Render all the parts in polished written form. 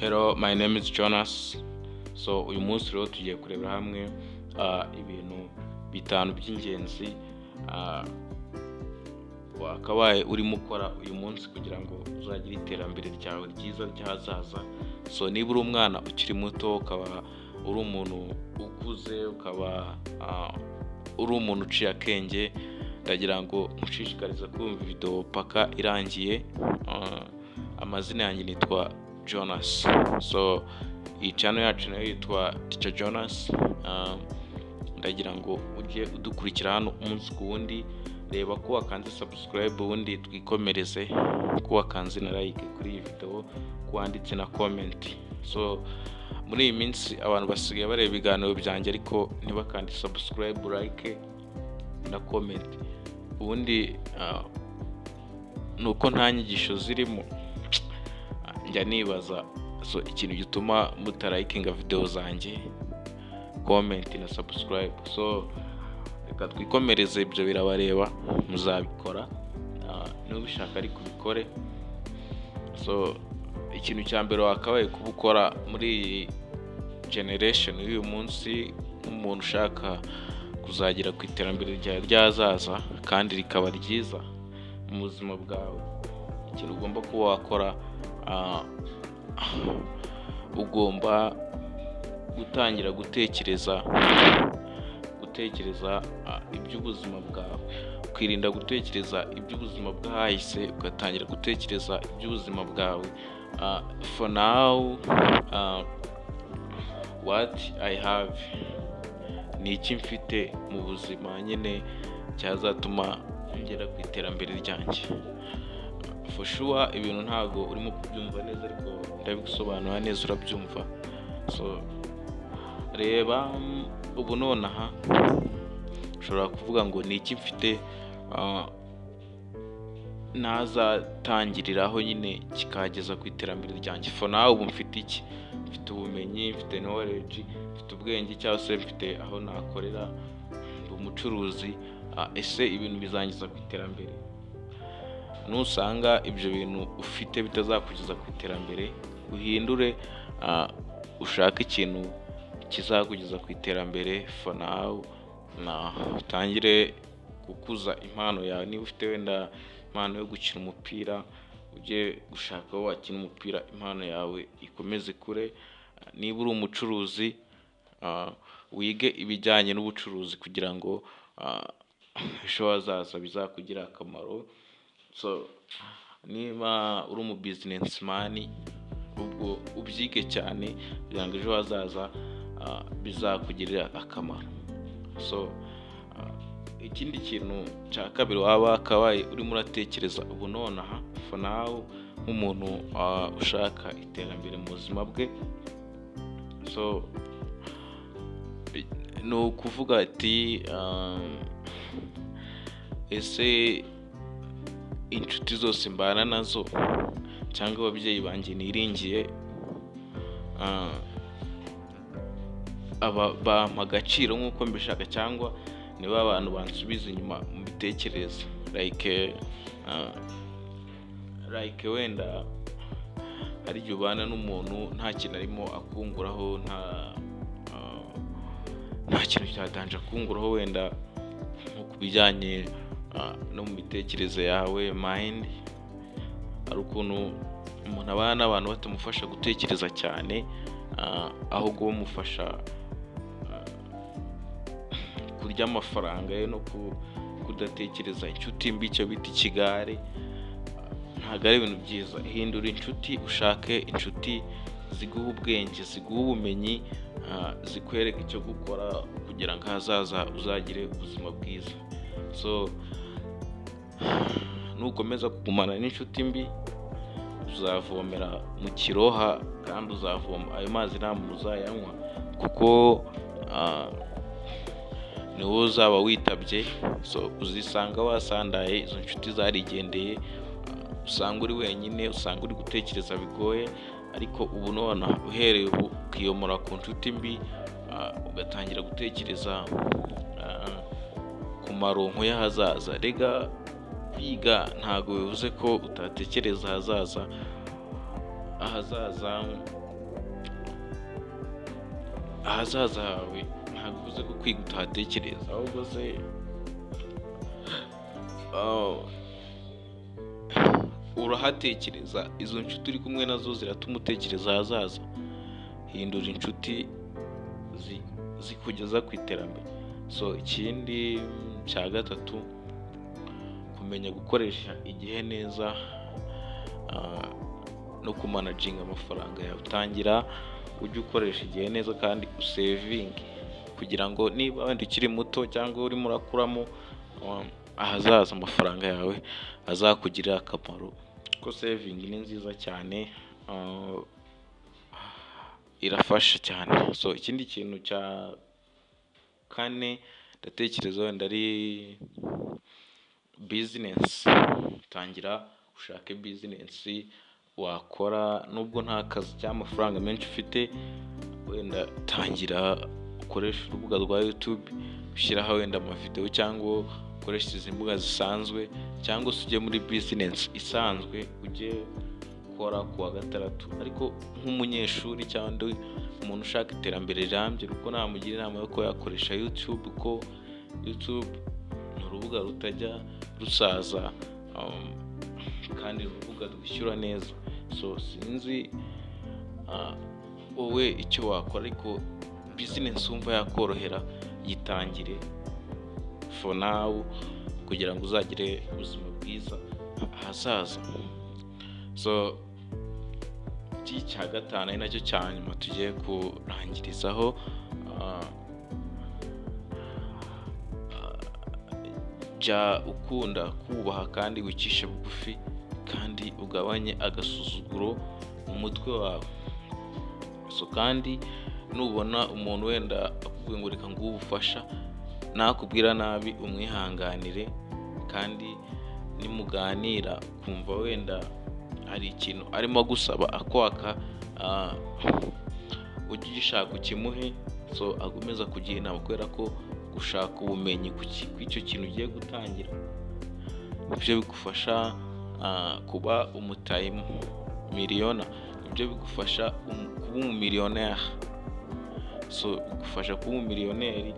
Hello, my name is Jonas. So uyu munsi rero tugiye kurebera hamwe ibintu bitanu by'ingenzi wakabaye urimo ukora uyu munsi kugira ngo uzagire iterambere ryawe ryiza ry'ahazaza. So niba uri umwana ukiri muto, ukaba uri umuntu ukuze, ukaba uri umuntu uciye akenge, ndagira ngo nkushishikarize kumva video paka irangiye. Amazina yanjye nitwa Jonas. So iyi channel yacu nayo yitwa Teacher Jonas. Ndagira ngo ujye udukurikira hano umunsi ku wundi, reba ko wakanze subscribe, ubundi twikomereze, ko wakanze na like kuri iyi video, ko wanditse na comment. So muri iyi minsi abantu basigaye bareba ibiganiro byanjye ariko ntibakande subscribe, like na comment. Ubundi ni uko nta nyigisho zirimo, njya nibaza. So ikintu gituma mutarayikinga video zanjye, comment na subscribe. So reka twikomereze, ibyo birabareba, muzabikora. Niba ubishaka ariko ubikore. So ikintu cya mbere wakabaye kuba ukora muri iyi generation y'uyu munsi, nk'umuntu ushaka kuzagera ku iterambere ryawe ry'ahazaza kandi rikaba ryiza mu buzima bwawe, ikintu ugomba kuba wakora, ugomba gutangira gutekereza iby'ubuzima bwawe, ukirinda gutekereza iby'ubuzima bw'ahahise, ugatangira gutekereza iby'ubuzima bwawe. For now, what I have, ni iki mfite mu buzima nyine cyazatuma ngera ku iterambere ryanjye? For sure ibintu ntabwo urimo kubyumva neza, ariko ndabigusobanura neza urabyumva. So reba, ubu nonaha ushobora kuvuga ngo ni iki mfite nazatangiriraho nyine kikageza ku iterambere ryanjye? For now ubu mfite iki? Mfite ubumenyi, mfite knowledge, mfite ubwenge, cyangwa se mfite aho nakorera, ndi umucuruzi. Ese ibintu bizangeza ku iterambere? Nusanga ibyo bintu ufite bitazakugeza ku iterambere, uhindure, ushake ikintu kizakugeza ku iterambere. For now na utangire gukuza impano yawe. Niba ufite wenda impano yo gukina umupira, ujye gushaka aho wakina umupira, impano yawe ikomeze kure. Niba uri umucuruzi, wige ibijyanye n'ubucuruzi kugira ngo ejo hazaza bizakugirire akamaro. So niba uri umu businessman, ubwo ubyige cyane kugira ngo ejo hazaza bizakugirire akamaro. So ikindi kintu cya kabiri waba wakabaye urimo uratekereza ubu nonaha, for now, nk'umuntu ushaka iterambere mu buzima bwe, so ni ukuvuga ati: "Ese inshuti zose mbana nazo cyangwa ababyeyi banjye niringiye, aba bampa agaciro nk'uko mbishaka, cyangwa niba abantu bansubiza inyuma mu mitekerereze?" Like wenda hari igihe ubana n'umuntu nta kintu arimo akunguraho, nta kintu cya danger akunguraho, wenda nko ku bijyanye no mu mitekerereze yawe, mind. Hari ukuntu umuntu abana n'abantu batamufasha gutekereza cyane, ahubwo bamufasha kurya amafaranga ye no kudatekereza. Inshuti mbi, icyo bita ikigare, ntabwo ari ibintu byiza. Hindura inshuti, ushake inshuti ziguha ubwenge, ziguha ubumenyi, zikwereka icyo gukora kugira ngo ahazaza uzagire ubuzima bwiza. So nukomeza kugumana n'inshuti mbi, uzavomera mu kiroha, kandi uzavoma ayo mazi nta muntu uzayanywa, kuko ni wowe uzaba witabye. So uzisanga wasandaye, izo nshuti zarigendeye, usanga uri wenyine, usanga uri gutekereza bigoye. Ariko ubu nonaha, uhereye ubu ukiyomora ku nshuti mbi, ugatangira gutekereza ku maronko y'ahazaza. Rega kwiga ntabwo bivuze ko utatekereza ahazaza. Ahazaza Ahazaza hawe ntabwo bivuze ko kwiga utahatekereza, ahubwo se urahatekereza. Izo nshuti uri kumwe nazo ziratuma utekereza ahazaza. Hindura inshuti zikugeza ku iterambere. So ikindi cya gatatu, kumenya gukoresha igihe neza no kumanaginga amafaranga yawe. Tangira ujye ukoresha igihe neza kandi usevinge, kugira ngo niba wenda ukiri muto cyangwa urimo urakuramo, ahazaza amafaranga yawe azakugirira akamaro, kuko saving ni nziza cyane, irafasha cyane. So ikindi kintu cya kane ndatekereza wenda ari business. Tangira ushake business wakora nubwo nta kazi cyangwa amafaranga menshi ufite. Wenda tangira ukoreshe urubuga rwa YouTube, ushyiraho wenda amavidewo, cyangwa ukoreshe izi mbuga zisanzwe, cyangwa se ujye muri business isanzwe, ujye ukora ku wa gatandatu. Ariko nk'umunyeshuri cyangwa umuntu ushaka iterambere rirambye, kuko namugira inama yo kuba yakoresha YouTube, kuko YouTube ni urubuga rutajya rusaza, kandi urubuga rwishyura neza. So sinzi wowe icyo wakora, ariko business wumva yakorohera yitangire for now, kugira ngo uzagire ubuzima bwiza ahazaza. So iki cya gatanu ari nacyo cya nyuma tugiye kurangirizaho, jya ukunda kubaha kandi wicishe bugufi, kandi ugabanye agasuzuguro mu mutwe wawe. So kandi nubona umuntu wenda akubwiye ngo reka nguhe ubufasha, nakubwira nabi umwihanganire, kandi nimuganira ukumva wenda hari ikintu arimo agusaba akwaka, ujye ugishaka ukimuhe. So agomeza kugira inama, kubera ko gushaka ubumenyi ku icyo kintu ugiye gutangira nibyo bigufasha kuba umutayi miliyona, nibyo bigufasha kuba umumiliyoneri. So bigufasha kuba umumiliyoneri,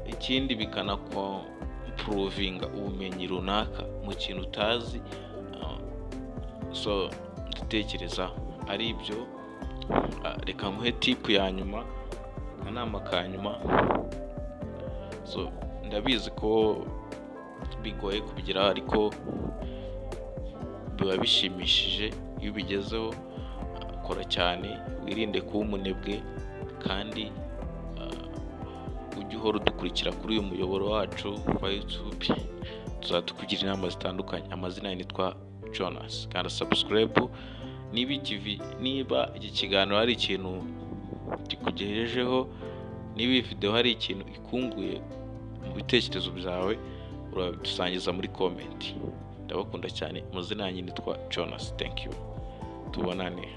ikindi bikanakwimprovinga ubumenyi runaka mu kintu utazi. So ndatekereza ari ibyo. Reka nkuhe tip ya nyuma, akanama ka nyuma. So ndabizi ko bigoye kubigeraho, ariko biba bishimishije iyo ubigezeho. Kora cyane, wirinde kuba umunebwe, kandi ujye uhora udukurikira kuri uyu muyoboro wacu wa YouTube, tuzajya tukugira inama zitandukanye. Amazina nitwa Jonas. Kanda subscribe niba iki kiganiro hari ikintu kikugejejeho, niba iyi video hari ikintu ikunguye mu bitekerezo byawe, urabidusangiza muri comment. Ndabakunda cyane. Amazina yanjye nitwa Jonas. Thank you, tubonane.